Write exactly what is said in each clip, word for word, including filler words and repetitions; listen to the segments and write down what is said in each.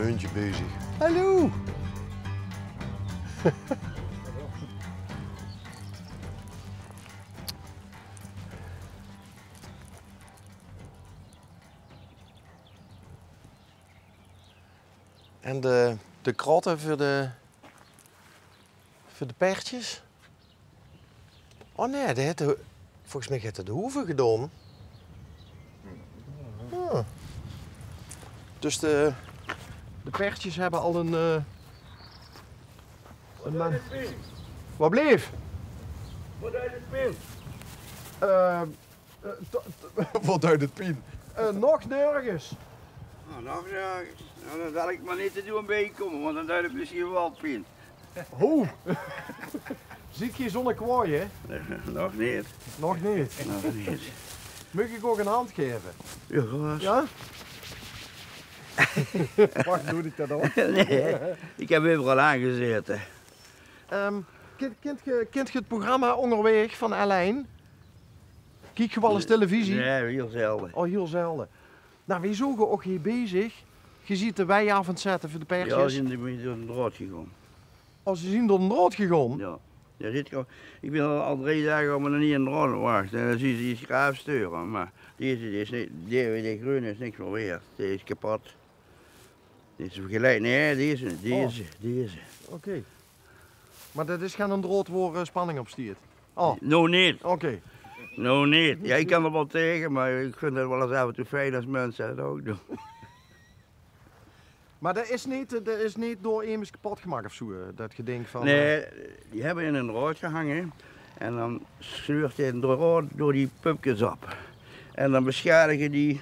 Hundje bezig. Hallo! En de, de krotte veur de, veur de pertjes? Oh nee, die het de, volges mich het de hoeve gedaon. Ah. Dus de, de pertjes hebbe al ein, eh, ein man. Wat bleef? Wat deit het pien? Eh, eh, to- to- wat deit het pien? Eh, nog nergens. Oh, nog nergens. Nou, dan zal ik maar niet te doen bijkomen, want dan deit het misschien wel pien. Ho! Ziet geer zónne kwaoj, hè? Nog neet. Nog neet? Nog neet. Maag ik ouk ein hand gaeve? Ja, gerust. Ja? Wach, doon ik det ouk? Nee, ik heb euveral aangezete. Ehm, kint, kint ge, kint ge het programma Óngerwaeg van L1? Kiek ge waal ens televisie? Nee, hiel zelde. Oh, hiel zelde. Nou, weej zoge ouk hie bezig. Ge ziet de wei aaf aan het zette veur de pertjes. Ja, ze zien door de draod gegaon. Oh, ze zien door de draod gegaon? Ja. Ja, ziet ge, ik bin al, al drie daag op en neet aan de draod aan het wachte. En dan zien ze die schaaf sturen, maar deze, die is niet, die, die greune is niks meer waerd. Die is kapot. Die is gelijk, nee, deze, deze, deze. Oké. Maar det is gen draod wor, eh, spanning op stiet? Oh. Nog neet. Oké. Nog neet. Ja, ik kan er waal tegen, maar ik vind het waal ens aaf en toe fijn als mensen het ouk doen. Maar det is neet, eh, det is neet door emes kapot gemaakt of zoe, eh, det gedink van, nee, eh, die hebbe in ein draod gehange en dan sleurt de draod door die pupkes op. En dan beschadige die,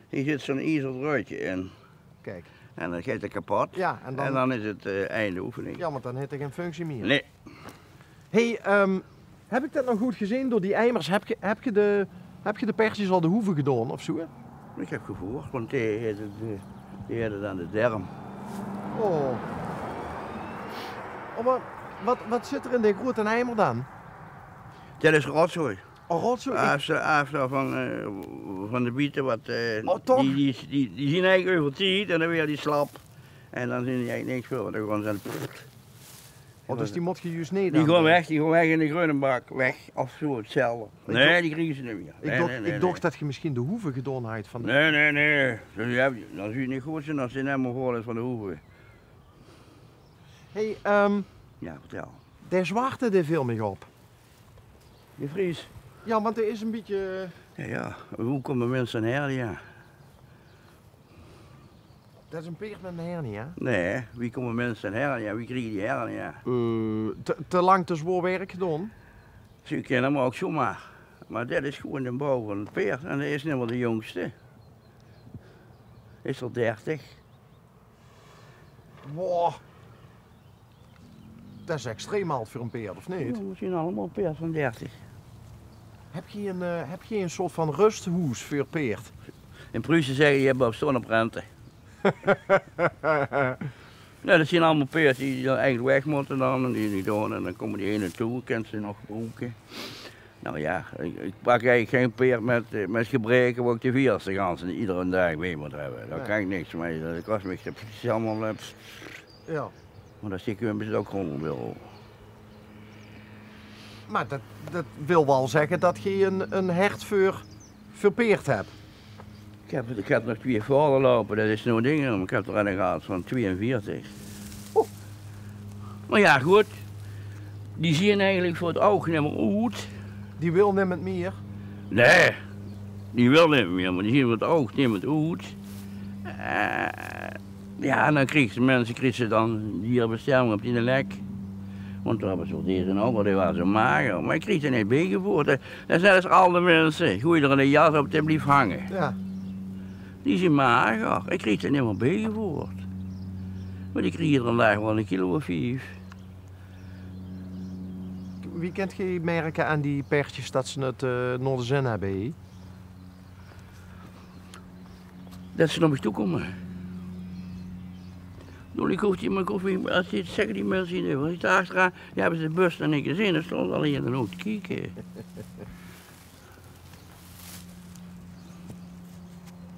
hie zit zo'n iezer draodje in. Kijk. En dan geit het kapot. Ja, en dan, en dan is het, eh, einde oefening. Ja, want dan het het gen functie mier. Nee. Hey, ehm, heb ik det nog good gezeen? Door die eimers heb ge, heb ge de, heb ge de pertjes al de hoeve gedaon of zoe? Ik heb gevoerd, want die hadde, die hadde dan de derm. Oh. Oh, maar wat, wat zit er in de grote eimer dan? Det is rotzooi. Oh, rotzooi. Aaf, aaf van, eh, van de biete wat, eh, oh, toch? Die, die, die, die zien eigenlijk euver tied en dan weer die slap. En dan zien die eigenlijk niks veur, want dan gewoon zijn. Oh, dus die mot ge juist neet aan. Die gewoon weg, die gewoon weg in de greune bak. Weg, of zoe, hetzelfde. Nee, die kriege ze neet mier. Nee, nee, nee. Ik docht det ge misschien de hoeve gedaon had van de... Nee, nee, nee. Ze, ja, dan zuut het neet good zien als ze helemaal vol is van de hoeve. Hey, ehm, ja, vertel. De zwarte, die veel mich op. De Vries. Ja, want det is ein bietje, eh, ja, ja. Wie kómme minse aan hernia? Det is ein peerd mit ein hernia? Nee, wie kómme minse aan hernia? Wie kriege die hernia? Eh, te, te lang te zwaor werk gedaon? Ze kinne, maar ouk zomaar. Maar det is gewoon de bouw van het peerd. En det is neet mier de jóngste. Is al dertig. Wow. Det is extreem ald veur ein peerd, of neet? Ja, misschien allemaal peerd van dertig. Heb ge ein, eh, heb ge ein soort van rusthoes veur peerd? In Pruise zegge ze: "Je hebt op staan op rente." Nee, det zien allemaal peerd die, die dan eigenlijk weg motte dan en die neet doon. En dan kómme die eine toe, kins ze nog gebroeke. Nou ja, ik, ik pak eigenlijk gen peerd mit, eh, mit gebreke wo ik de viers de ganse, iedere daag bie mot hebbe. Dao kan ik niks mei. Det kost mich de politie allemaal, eh, pst. Ja. Maar det zit in het ouk gewoon weer. Maar det, det wil waal zegge det ge ein, ein hert veur, veur peerd heb. Ik heb, ik heb nog twee vaoder loupe, det is nog dinger, maar ik heb er eine gehad van tweeënveertig. Oh. Maar ja, good. Die zien eigenlijk veur het oug neet mier oet. Die wil neet mier? Nee, die wil neet mier, maar die zien veur het oug neet mier oet. Eh, ja, en dan kriege ze, minse kriege dan dierenbescherming op die lek. Want dao hebbe ze deze ouk al, die waas zo mager. Maar ik krieg ze neet bijgevoerd. Det is net als alde minse. Gooi er ein jas op, die blief hange. Ja. Die zien mager. Ik krieg ze neet mier bijgevoerd. Maar die kriege dan vandaag waal ein kilo of vief. Wie kint ge merke aan die pertjes det ze het, eh, nao de zin hebbe, hè? Det ze nao mich toe kómme. Noe, ik hoof die, maar ik hoof neet, als die, zegge die minse hie, want die dao achteraan, die hebbe ze de bus nog neet gezeen, dan stónge ze al hie in de hook te kieke.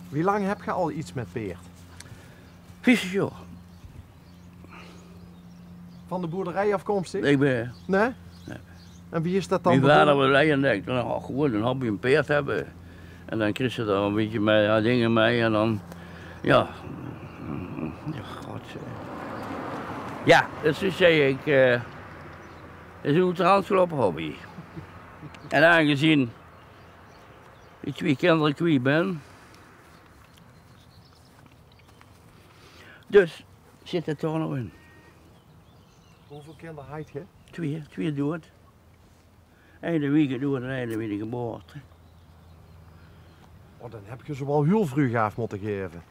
Wie lang heb ge al iets mit peerd? Vieftig jaor. Van de boerderie afkomstig? Ik ben... Nee? Nee. En wie is dat dan begonnen? Mien vader waas lei en dacht, nou, gewoon een hobby, een paerd hebben. En dan kreeg ze daar een beetje mee, ja, dingen mee en dan, ja. Ja, god, eh. Ja, dus toen zei ik, eh, is een oet de hand gelopen hobby. En aangezien ik twee kinderen kwijt ben, dus zit het daar nog in. Hoeveel kinderen had je? Twee, twee dood. Eine wie gedood en eine wie de geboorte. Oh, dan heb je ze wel heel vroeg af moeten geven.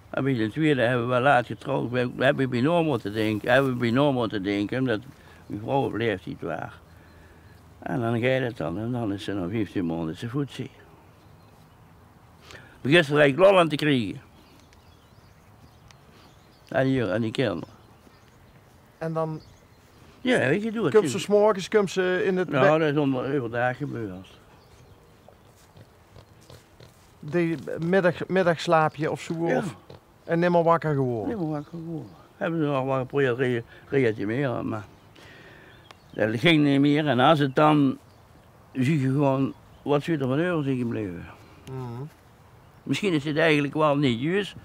En bij de tweede hebben we laat getrouwd. We hebben bijna moeten denken, hebben we bijna moeten denken, omdat mijn vrouw op leeftijd was. En dan gaat het dan, en dan is ze na vieftien maanden is ze voetzie. Begint ze er eigenlijk lol aan te krijgen. Aan die, aan die kinderen. En dan... Ja, weet je, doe het. Kump ze 's morgens, kump ze in het... Nou, dat is onder, overdag gebeurd. Die middag, middagslaapje of zo, ja. Of, en nimmer wakker geworden? Nimmer wakker geworden. Hebben ze nog wel geprobeerd te re-, reanimeren, maar dat ging niet meer. En als het dan, zie je gewoon wat ze er van over zijn gebleven. Mhm. Misschien is het eigenlijk wel niet juist,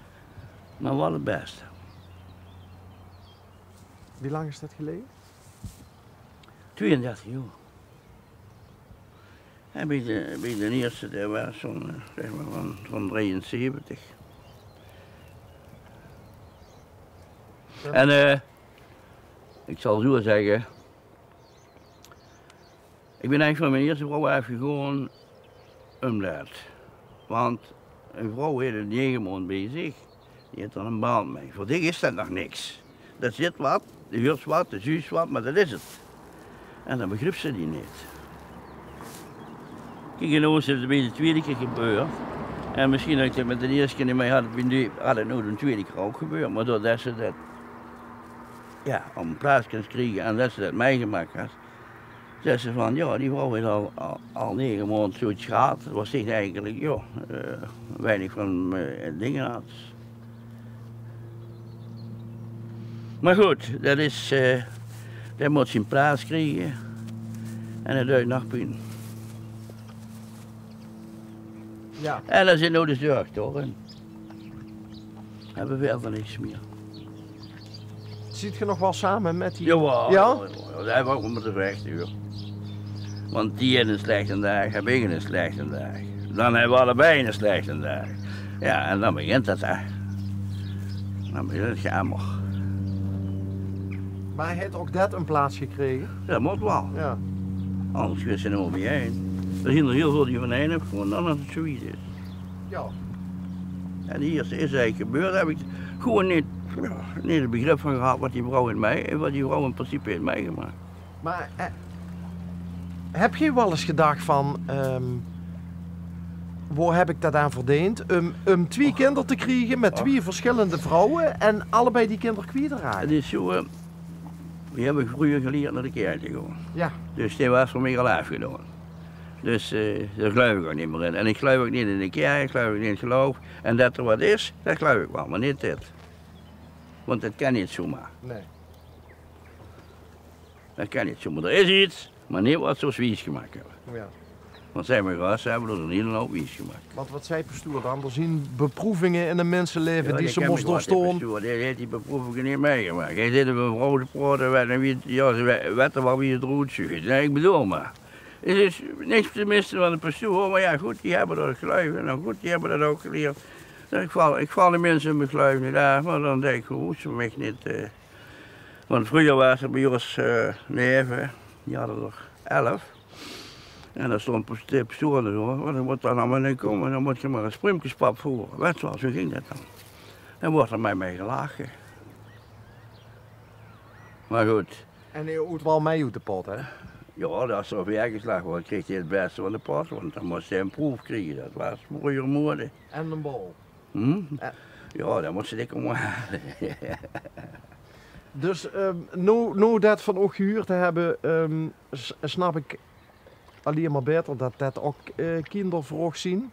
maar wel het beste. Wie lang is dat geleden? Tweeëndertig jaar. En bij de, bij de eerste, die was zo'n, eh, zeg maar, van, van drieënzeventig. Ja. En, eh, ik zal zo zeggen, ik ben eigenlijk van mijn eerste vrouw afgegaan omdat. Want een vrouw heeft het negen maanden bij zich. Die heeft dan een band mee. Voor dich is dat nog niks. Dat zit wat, die huurt wat, die zuus wat, maar dat is het. En dan begrijpt ze die niet. Kijk, en dan is het bij de tweede keer gebeurd. En misschien dat ik het met de eerste keer niet mee had, had het nou de tweede keer ook gebeurd. Maar doordat ze dat, ja, op een plaats kan krijgen en dat ze dat meegemaakt had, zei ze van, ja, die vrouw is al, al, al negen maanden zoiets gehad. Dat was zich eigenlijk, ja, eh, weinig van, eh, dingen had. Maar goed, dat is, eh, dat moet zijn plaats krijgen. En dat duurt nog pijn. Ja. En daar zit nou de zorg toch in. Hebben we verder niks meer. Zit je nog wel samen met die... Jawel, ja? Jawel, jawel. Daar hebben we ook om te vechten, joh. Want die heeft een slechte dag, heb ik een slechte dag. Dan hebben we allebei een slechte dag. Ja, en dan begint het, hè. Dan begint het geammel. Maar heeft ook dat een plaats gekregen? Dat moet wel. Ja. Anders is er niet meer bij. Er zijn er heel veel die van één hebben gewonnen, dan als het zoiets is. Ja. En hier is, is eigenlijk gebeurd, heb ik gewoon niet, ja, niet het begrip van gehad wat die vrouw in mij, wat die vrouw in principe heeft meegemaakt. Maar, eh, heb je wel eens gedacht van, ehm, waar heb ik dat aan verdiend? Um, um twee kinderen te krijgen met twee verschillende vrouwen en allebei die kinderen kwijt te raken? Het is zo, eh, die heb ik vroeger geleerd naar de kerk te gaan. Ja. Dus die was voor mij al afgedaan. Dus, eh, daar geloof ik ook niet meer in. En ik geloof ook niet in de kerk, ik geloof ook niet in het geloof. En dat er wat is, dat geloof ik wel, maar niet dit. Want dat kan niet zomaar. Nee. Dat kan niet zomaar. Er is iets, maar niet wat ze ons wies gemaakt hebben. Ja. Want zij maar gast, ze hebben ons niet een hoop wies gemaakt. Want wat zei pastoor dan? Er zijn beproevingen in een mensenleven die ze moest doorstaan. Ja, die kan ik wel, die pastoor, die heeft die beproevingen niet meegemaakt. Hij zit op een vrouw te praten, weet niet wie, ja, ze we-, weten wel wie het eruit ziet. Nee, ik bedoel maar. Het is niks te missen van de pastoor, maar ja, goed, die hebben dat geluid en dan goed, die hebben dat ook geleerd. Dus ik val, ik val de mensen in mijn geluid niet aan, maar dan denk ik, hoe ze mich niet, eh, want vroeger was er bij ons, eh, neven, die hadden er elf. En daar stond pas-, de pastoor aan de deur, want dan moet daar allemaal in komen, dan moet je maar eens pruimkespap voeren. Weet je wel, zo ging dat dan. Dan wordt er met mij gelachen. Maar goed. En hij oet wel mee uit de pot, hè? Ja, als er omver geslagen wordt, kreeg hij het beste van de pot, want dan moest hij een proef krijgen. Dat was vroeger mode. En een bal. Hm? Ja. Ja, dan moest ze dik omhalen. Dus, ehm, nou, nou dat van ook gehuurd te hebben, ehm, s-, snap ik alleen maar beter dat dat ook, eh, kindervraag zien.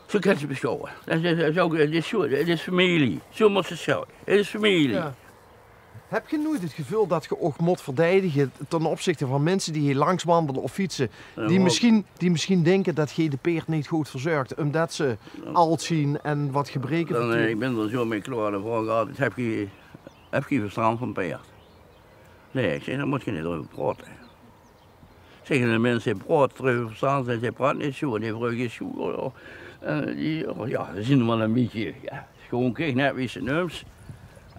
Zoe kins se 't besjouwe. 't Is, 't is ouch, 't is zoe, 't is femilie. Zoe mós se 't sjouwe. 't Is femilie. Jao. Höb geer noeit 't geveul det geer uch mót verdedige ten opzichte van minse die hie langs wandele of fietse, die mesjien, die mesjien dinke det geer de peerd neet good verzörg, ómdet ze ald zien en waat gebreke vertoene? Nae, ich bön d'r zoe mei klaor. Dan vraog ich altied: "Höb geer, höb geer verstand van peerd?" "Nae," ich zèk, "dao mót geer neet euver praote." Zègke de minse: "Praot d'r euver verstand, en ze praot neet zoe." En die vrouw is zoe, eh, die, jao, ze zien waal e bietje, jao, sjoon, kiek, net wie se 't nums.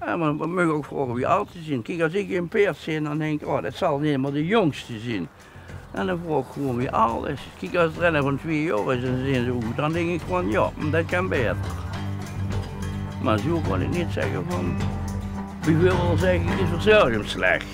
Jao, mer veer moge ouch vraoge wie ald ze zien. Kiek, es ich e peerd zeen, dan dink ich: "Oh, det zal neet mier de jóngste zien." En dan vraog ich gewoon wie ald is. Kiek, es d'r eine van twieë jaor is en ze zien zoe good, dan dink ich van: "Jao, det kan baeter." Mer zoe kan ich neet zègke van, wie väöl wil zègke, is 't zelf slech.